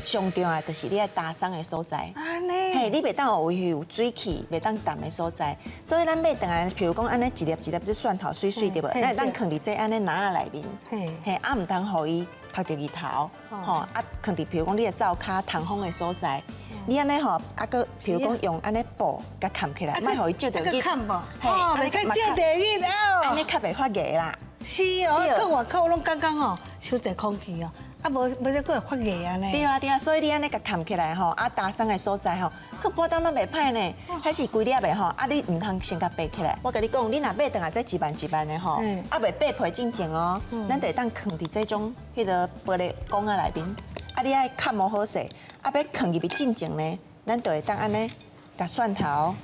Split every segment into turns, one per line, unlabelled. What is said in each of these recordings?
上重要就是你愛焦鬆的所在。
按呢。
嘿，你袂當予有水氣，袂當澹的所在，所以咱買轉來，譬如講按呢一粒一粒這蒜頭媠媠對無？咱會當囥佇這按呢籃仔內面，嘿，啊毋通予伊曝著日頭，吼，啊囥佇譬如講你的灶跤通風的所在，你按呢吼，啊閣譬如講用按呢布共冚起來，莫予伊照著日。
冚無？哦，袂使照著日哦。
按呢較袂發芽啦。
是哦，囥外口攏感覺吼，傷濟空氣哦。啊，無無這閣會發芽按呢。
對啊對啊，所以你按呢共冚起來吼，啊焦鬆的所在吼，囥半冬攏袂歹呢，彼是規粒的吼，啊你毋通先共掰起來。我共你講，你若買轉來這一萬一萬的吼，啊袂掰皮進前哦，咱就會當囥佇這種彼个玻璃罐仔內面，啊你愛蓋無好勢，啊欲囥入去進前呢，咱就會當按呢共蒜頭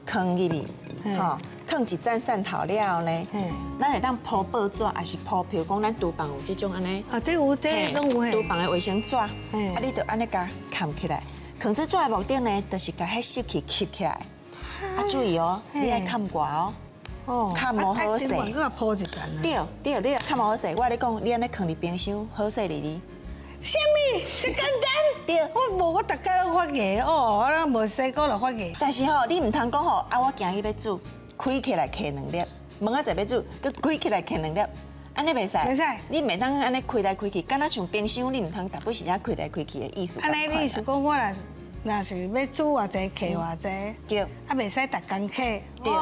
囥入去，吼。囥一盞蒜頭了後呢，咱會當鋪報紙，抑是鋪，譬如講咱廚房有這種按呢，
啊，這有這攏有。
廚房的衛生紙，啊，你就按呢共冚起來。囥這紙的目的呢，就是共彼濕氣吸起來。啊，注意哦，你愛蓋蓋哦，蓋無好勢。
閣鋪一層。
對對，你若蓋無好勢，我共你講，你按呢囥佇冰箱，好勢哩哩。
啥物？這簡單？
對。
我無，我逐工攏發芽哦，我攏無洗過就發芽。
但是吼，你毋通講吼，啊，我今日欲煮。開起來揢兩粒，明仔載欲煮，閣開起來揢兩粒，按呢袂使。
袂使。
你袂當按呢開來開去，敢若像冰箱，你毋通逐擺時陣開來開去的意思。
按呢你意思講，我若若是欲煮偌濟，揢偌濟。
對。
啊，袂使逐工揢。
對。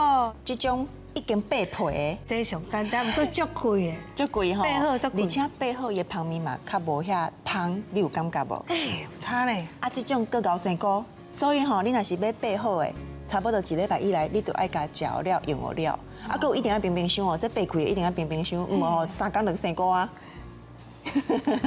這種已經掰皮的。
這上簡單，毋過足貴的。
足貴吼。
掰好足貴。
而且掰好伊的芳味嘛較無遐芳，你有感覺無？
欸，有差咧。
啊，這種閣熬生菇，所以吼，你若是欲掰好的，差不多一禮拜以來，你就愛共食了用了，啊，閣有一定愛冰冰箱哦，這掰開的一定愛冰冰箱，毋吼3工就生菇啊。